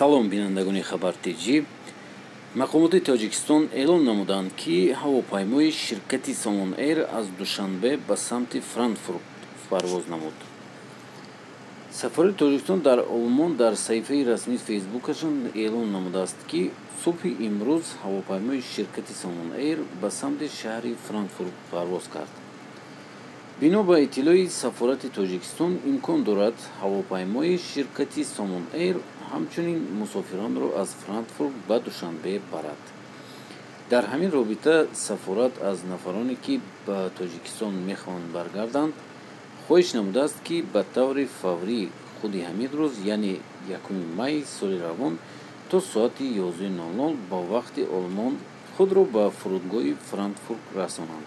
Салом, бинандагони Хабар ТЖ. Мақомоти Тоҷикистон эълон намуданд, ки ҳавопаймои ширкати Сомон Эйр аз Душанбе ба самти Франкфурт парвоз намуд. Сафорати Тоҷикистон дар Олмон дар саҳифаи расмии Фейсбукашон эълон намудааст, ки субҳи имрӯз ҳавопаймои ширкати Сомон Эйр ба самти шаҳри Франкфурт парвоз кард. Бино ба иттилои сафорати Тоҷикистон, имкон дорад, ҳавопаймои ширкати Сомон Эйр ҳамчунин мусофиронро аз Франкфурт ба Душанбе барад. Дар ҳамин робита сафорат аз нафароне, ки ба Тоҷикистон мехоҳанд баргарданд, хоҳиш намудааст, ки ба таври фаврӣ худи ҳамин рӯз, яъне 1 май соли равон, то соати 11:00 ба вақти Олмон худро ба фурудгоҳи Франкфурт расонанд.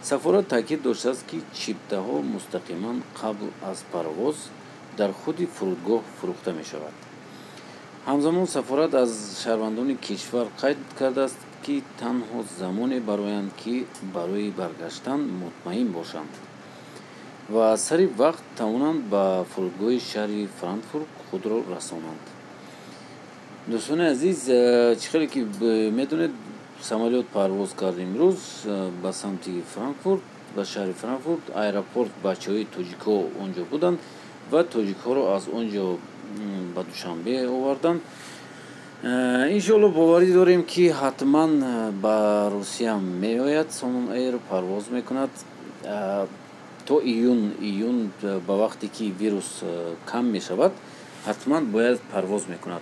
Сафорат таъкид доштааст, ки чиптаҳо мустақиман қабл аз парвоз дар худи фурудгоҳ фурӯхта мешавад. Ҳамзамон сафорат аз шаҳрвандони кишвар қайд кардааст, ки танҳо замоне бароянд, ки барои баргаштан мутмаин бошанд ва сари вақт тавонанд ба фурудгоҳи шаҳри Франкфурт худро расонанд. Дӯстони азиз, чӣ хеле ки медонед, самолёт парвоз кард имрӯз ба самти Франкфурт, ба шаҳри Франкфурт. Аэропорт бачаҳои тоҷикҳо он ҷо буданд ва тоҷикҳоро аз он ҷо ба Душанбе оварданд. Иншоалло, боварӣ дорем, ки ҳатман ба Русия меояд, Сомон Эйр парвоз мекунад то июн, ба вақте ки вирус кам мешавад, ҳатман бояд парвоз мекунад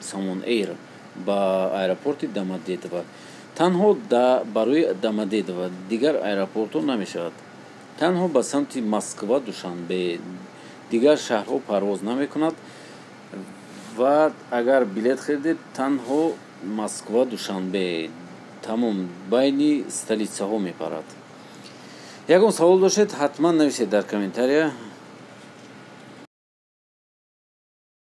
Сомон Эйр ба аэропорти Домодедово. Танҳо барои Домодедово, дигар аэропортҳо намешавад. Танҳо ба самти Москва, Душанбе, дигар шаҳрҳо парвоз намекунад. Ва агар билет харидед, танҳо Москва, Душанбе, тамом, байни столицаҳо мепарад. Ягон савол доштед, ҳатман нависед дар комментария.